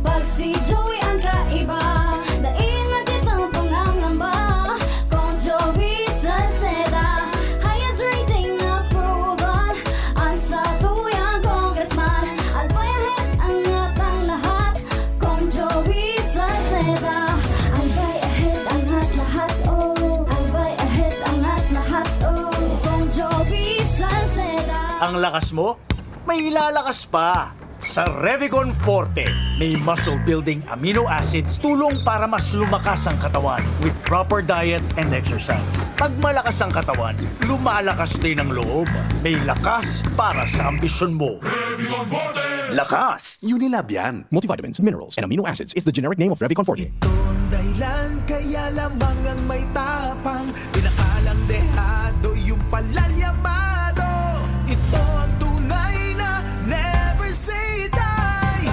pag si Joey ang kaiba. Dai na kitang pangangamba, Kong Joey Salceda. Highest rating na proven, ang satuyang congressman. Albay ahead, angat ang lahat, Kong Joey Salceda. Albay ahead, angat lahat, oh. Albay ahead, angat lahat, oh. Kong Joey Salceda. Ang lakas mo, may ilalakas pa. Sa Revicon Forte, may muscle-building amino acids, tulong para mas lumakas ang katawan with proper diet and exercise. Pag malakas ang katawan, lumalakas din ang loob. May lakas para sa ambisyon mo. Revicon Forte! Lakas! Unilab yan. Multivitamins, minerals, and amino acids is the generic name of Revicon Forte. Ito ang dahilan kaya lamang ang may tapang, pinakalang dehado yung palalyamado. Ito ang tunay na never say die.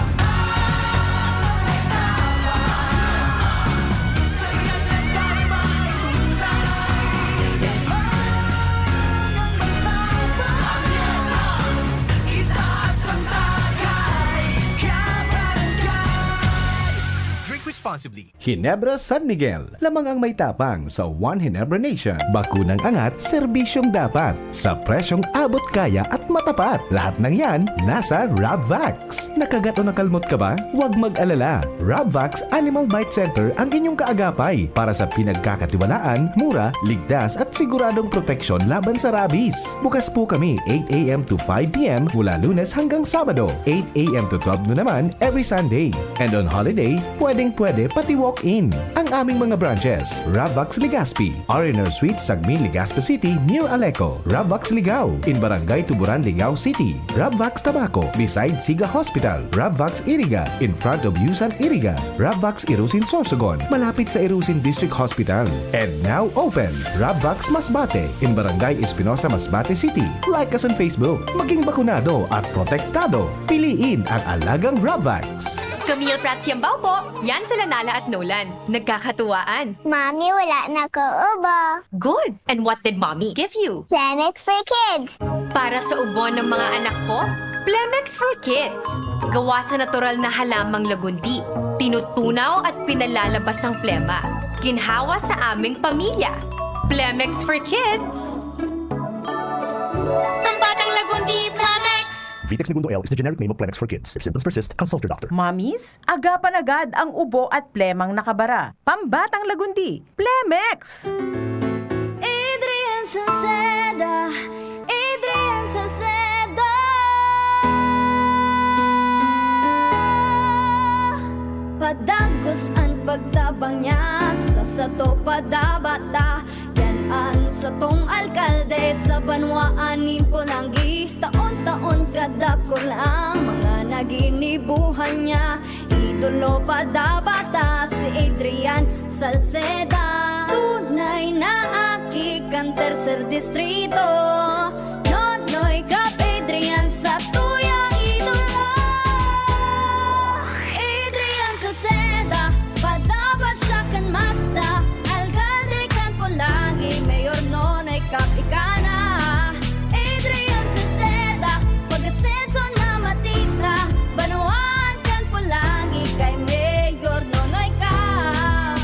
Saya na dapat tunay. Lamang ang may tapang. Itaas ang tagay, kabarangay. Drink responsibly. Ginebra San Miguel, lamang ang may tapang sa One Ginebra Nation. Bakunang angat, serbisyong dapat, sa presyong abot kaya at matapat. Lahat ng yan, nasa Rabvax. Nakagat o nakalmot ka ba? Huwag mag-alala. Rabvax Animal Bite Center ang inyong kaagapay para sa pinagkakatiwalaan, mura, ligtas at siguradong proteksyon laban sa rabies. Bukas po kami eight a m to five p m mula Lunes hanggang Sabado, eight a m to twelve noon naman every Sunday. And on holiday, pwedeng-pwede pati walk-in. Ang aming mga branches, Rabvax Legazpi, R and R Suite, Sagmin, Legazpi City, near Aleco, Rabvax Ligao, in Barangay Tuburan, Ligao City, Rabvax Tabaco, beside Siga Hospital, Rabvax Iriga, in front of Yusan Iriga, Rabvax Irusin Sorsogon, malapit sa Irusin District Hospital. And now open, Rabvax Masbate, in Barangay Espinosa, Masbate City. Like us on Facebook. Maging bakunado at protektado. Piliin ang alagang Rabvax. Camille Prats Yambao po. Yan sila Nala at Nolan. Nagkakatuwaan. Mami, wala na ko ubo. Good! And what did Mommy give you? Plemex for Kids. Para sa ubo ng mga anak ko, Plemex for Kids. Gawa sa natural na halamang lagundi. Tinutunaw at pinalalabas ang plema. Ginhawa sa aming pamilya. Plemex for Kids. Ang batang lagundi, Plemex! Vitex Segundo L is the generic name of Plemex for Kids. If symptoms persist, consult your doctor. Mommies, agapan agad ang ubo at plemang nakabara. Pambatang lagundi, Plemex! Adrian Salceda, Adrian Salceda. Padagos an pagtabang niya, sa sato padabata. Yan an satong alkalde sa banwaan nin Polangui. Taon-taon kadakul ang mga naginibuhan niya. Idolo padabata si Adrian Salceda. Tunay na aki kan Tercer Distrito. Nonoy Cap Adrian, satuyang idolo. Adrian Salceda, padapat siya kan masa. Alkalde kan Polangui, Mayor Nonoy Cap ika na. Adrian Salceda, pag-asenso na matira. Banwaan kan Polangui kay Mayor Nonoy Cap.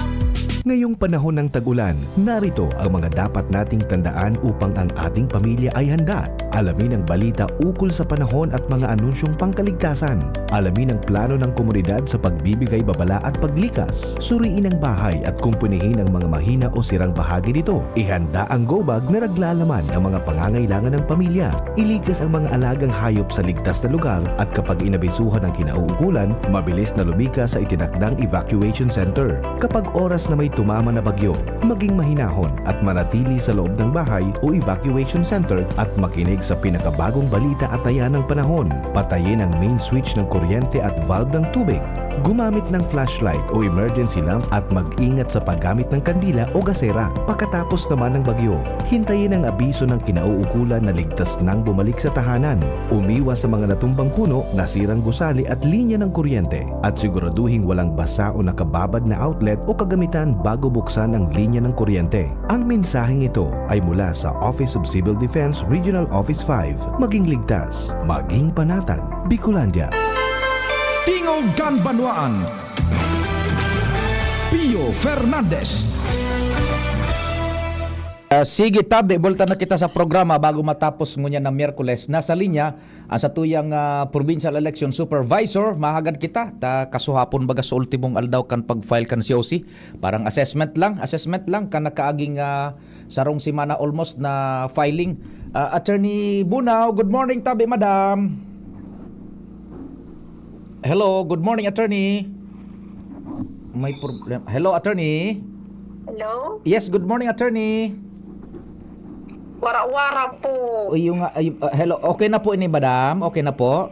Ngayong panahon ng tag-ulan, narito ang mga dapat nating tandaan upang ang ating pamilya ay handa. Alamin ang balita ukol sa panahon at mga anunsyong pangkaligtasan. Alamin ang plano ng komunidad sa pagbibigay babala at paglikas. Suriin ang bahay at kumpunihin ang mga mahina o sirang bahagi nito. Ihanda ang go bag na naglalaman ng mga pangangailangan ng pamilya. Ilikas ang mga alagang hayop sa ligtas na lugar at kapag inabisuhan ang kinauukulan, mabilis na lumikas sa itinakdang evacuation center. Kapag oras na may tumama na bagyo, maging mahinahon at manatili sa loob ng bahay o evacuation center at makinig Sa pinakabagong balita at taya ng panahon, patayin ang main switch ng kuryente at valve ng tubig. Gumamit ng flashlight o emergency lamp at mag-ingat sa paggamit ng kandila o gasera. Pagkatapos naman ng bagyo, hintayin ang abiso ng kinauukulan na ligtas nang bumalik sa tahanan. Umiwas sa mga natumbang puno, nasirang gusali at linya ng kuryente. At siguraduhing walang basa o nakababad na outlet o kagamitan bago buksan ang linya ng kuryente. Ang mensaheng ito ay mula sa Office of Civil Defense Regional Office five. Maging ligtas, maging panatag, Bicolandia. Tingog kan Banwaan. Pio Fernandez. Ah, sige, tabi, bulta na kita sa programa bago matapos ngunyan na Miyerkules. Nasa linya ang satuyang, ah, Provincial Election Supervisor. Mahagad kita, ta kasuhapon baga sa ultimong aldaw kan pag-file kan C O C. Parang assessment lang, assessment lang kan nakaaging, ah, sarong semana almost na filing. Ah, Attorney Bunao, good morning, tabi, madam. Hello, good morning, attorney. May problem. Hello, attorney. Hello? Yes, good morning, attorney. Wara-wara po. O, yung, ah, ay, ah, hello, okay na po ini, madam? Okay na po?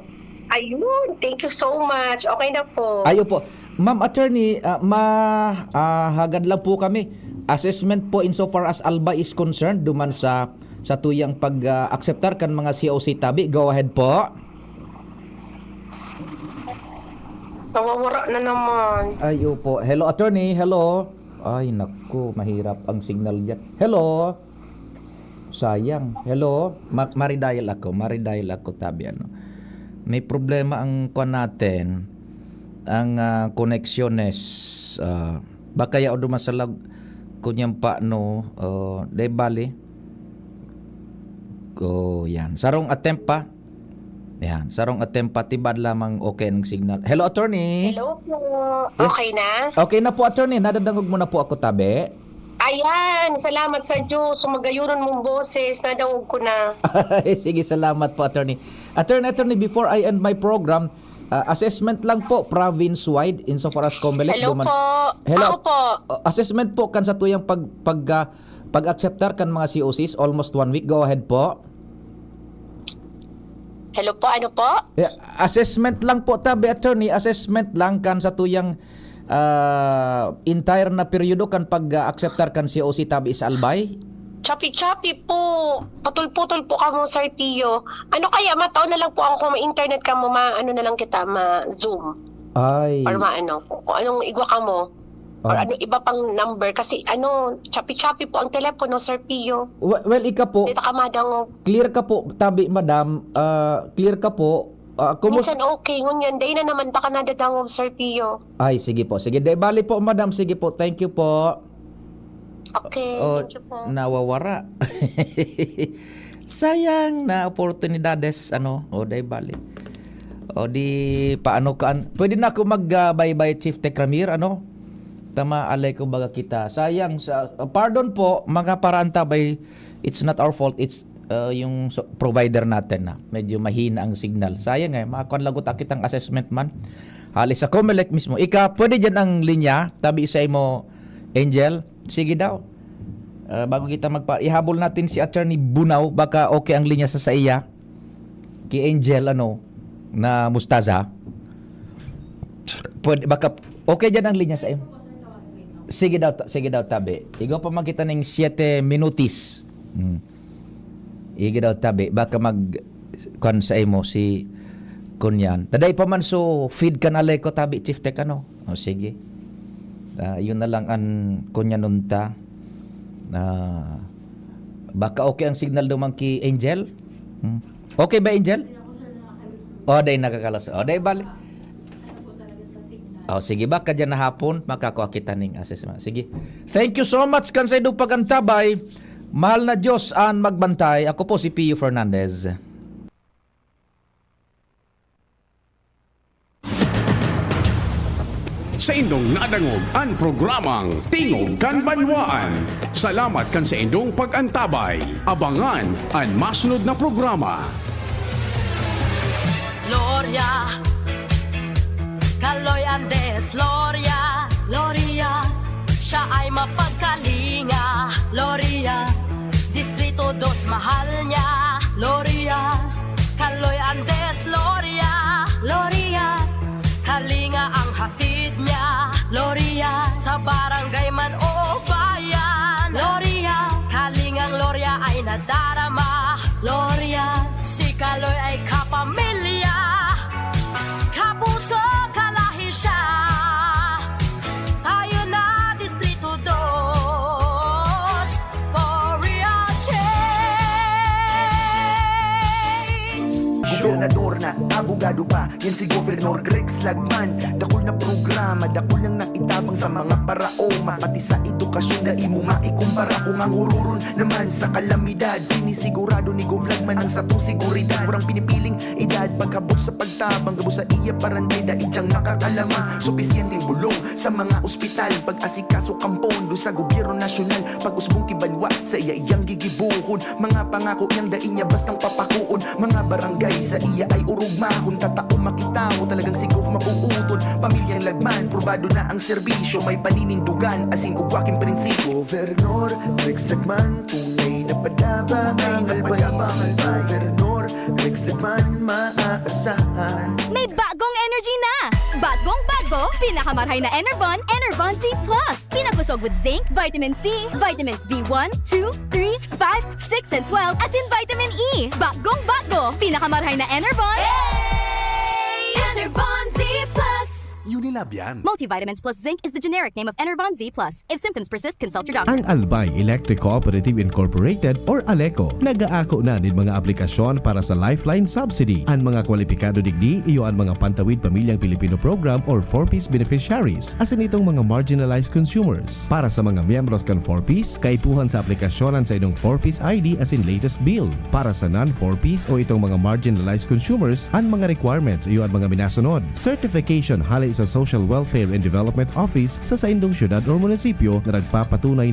Ayun, thank you so much. Okay na po. Ayo po. Ma'am attorney, ah, ma-, ah, hagad lang po kami. Assessment po insofar as Albay is concerned, duman sa, sa tuyang pag, ah, akseptar kan mga C O C tabi. Go ahead po. Nawawara na naman. Ay, opo. Hello, attorney. Hello. Ay, naku, mahirap ang signal diyan. Hello? Sayang. Hello? Ma-, maridial ako. Maridial ako, tabi, ano. May problema ang kwan natin. Ang, ah, koneksyones, ah, baka yaon duman sa lag-, kunyang pa, no, ah, de bali. Oh, yan. Sarong attempt pa. Yan. Sarong attempt pa, tibad lamang okay ang signal. Hello, attorney. Hello po. Yes. Okay na? Okay na po, attorney. Nadadangog mo na po ako, tabi. Ayan, salamat sa Diyos. Sumagayonon mong boses, nadangog ko na. Sige, salamat po, attorney. Attorney, attorney, before I end my program, ah, assessment lang po, province-wide, insofar as Comelec, Hello duman-, po. Hello. Ako po. Ah, assessment po kan sa tuyang pag-, pag-, ah, pag-akseptar kan mga C O Cs, almost one week. Go ahead po. Hello po, ano po? Yeah, assessment lang po, tabi, attorney, assessment lang kan sa tuyang, ah, entire na peryodo kan pag-akseptar kan C O C tabi sa Albay? Choppy-choppy po. Putol-putol po kamo, Sir Pio. Ano kaya, matao na lang po ako kung may internet kamo, ma-, ano na lang kita, ma-Zoom. Ay. Or maano, kung, kung anong igwa kamo. Or Ah. ano, iba pang number. Kasi ano, choppy-choppy po ang telepono, Sir Pio. We-, well, ika po, Dito ka madangog. Clear ka po, tabi, madam. Ah, clear ka po. Ah, kumus- Minsan okay, ngunyan, dai na naman, baka nadadangog, Sir Pio. Ay, sige po. Sige, di bali po, madam. Sige po, thank you po. Okay, Oh, thank you po. Nawawara. Sayang na oportunidades, ano, o, di bali. O, di, paano ka, an-, pwede na ako mag, ah, bye-bye, Chief Tekramir, ano? Tama, alay ko baga kita. Sayang, sa, pardon po, mga paraantabay, it's not our fault, it's, ah, yung so-, provider natin na medyo mahina ang signal. Sayang eh, makakuan lagot akit ang assessment man. Hali sa Comelec mismo. Ika, pwede dyan ang linya, tabi sa imo, Angel? Sige daw. Ah, bago kita magpa-, ihabol natin si Attorney Bunao, baka okay ang linya sa, sa iya. Ki Angel, ano, na Mostaza. Pwede, baka, okay dyan ang linya sa imo. Sige daw, ta-, sige daw, tabi. Igo pa makita ning siete minutis. Hmm. Sige daw, tabi. Baka mag, kwan sa imo si Kunyan. Taday pa man so feed kan alay ko, tabi, Chief Tech, ano? O, sige. Ah, yun na lang an Kunyanunta. Ah, baka okay ang signal duman ki Angel? Hmm. Okay ba, Angel? O, day nakakalos. O, day bali. O, sige, baka dyan na hapon, makakua kita ning assessment. Sige. Thank you so much kan sa idong pag-antabay. Mahal na Diyos an magbantay. Ako po si Pio Fernandez. Saindong nadangog an programang Tingog kan Banwaan. Salamat kan saindong pag-antabay. Abangan an masunod na programa. Gloria, Kaloy Andes, Gloria, Gloria, siya ay mapagkalinga, Gloria, Distrito dos, mahal niya. L'Oreal, kaloy Andes, L'Oreal, L'Oreal, kalinga ang hatid niya, L'Oreal, sa barangay man o bayan, L'Oreal, kalingang L'Oreal ay nadarama, L'Oreal, si kaloy ay kapamilya, kapuso, kalahi siya, tayo na Distrito Dos, for real change. Gobernador na, abogado pa, yan si Governor Grex Lagman. Dakul na programa, dakul nang naitabang sa mga paraoma, pati sa edukasyon, dai mo maikumpara. Kung ang hururon naman sa kalamidad, sinisigurado ni Gov Lagman ang satong seguridad. Walang pinipiling edad, pagkabot sa pagtabang, gabos sa iya parante, dai diyang makakalama. Supisyenteng bulong sa mga ospital, pag-asikaso kan pondo sa gobyerno nasyonal, pag-usbong ki banwa sa iya iyang gigibohon, mga pangako niyang dai niya bastang papakoon, mga barangay sa iya ay orog mahon, tatao makita mo talagang si Gov mabuuton. Pamilyang Lagman, probado na ang serbisyo, may paninindugan, asin ugwa king prinsipyo. Gobernador Rex Lagman, tunay na padaba, may always. Gobernador Rex Lagman, maaasahan. May bagong energy na! Bagong bago, pinakamarhay na Enervon, Enervon Z plus. Pinakusog with zinc, vitamin C, vitamins B one, two, three, five, six, and twelve, asin vitamin E. Bagong bago, pinakamarhay na Enervon. Enervon Z plus. Unilab yan. Multivitamins plus zinc is the generic name of Enervon Z plus. If symptoms persist, consult your doctor. Ang Albay Electric Cooperative Incorporated or ALECO nag-aako na nin mga aplikasyon para sa Lifeline Subsidy. An mga kwalipikado digdi iyo an mga pantawid pamilyang Pilipino program or four Ps beneficiaries, asin itong mga marginalized consumers. Para sa mga miyembros kan four Ps, kaipuhan sa aplikasyon an saindong four Ps I D asin latest bill. Para sa non-four Ps o itong mga marginalized consumers, an mga requirements iyo an mga minasunod. Certification hale sa Social Welfare and Development Office sa saindong syudad or munisipyo na nagpapatunay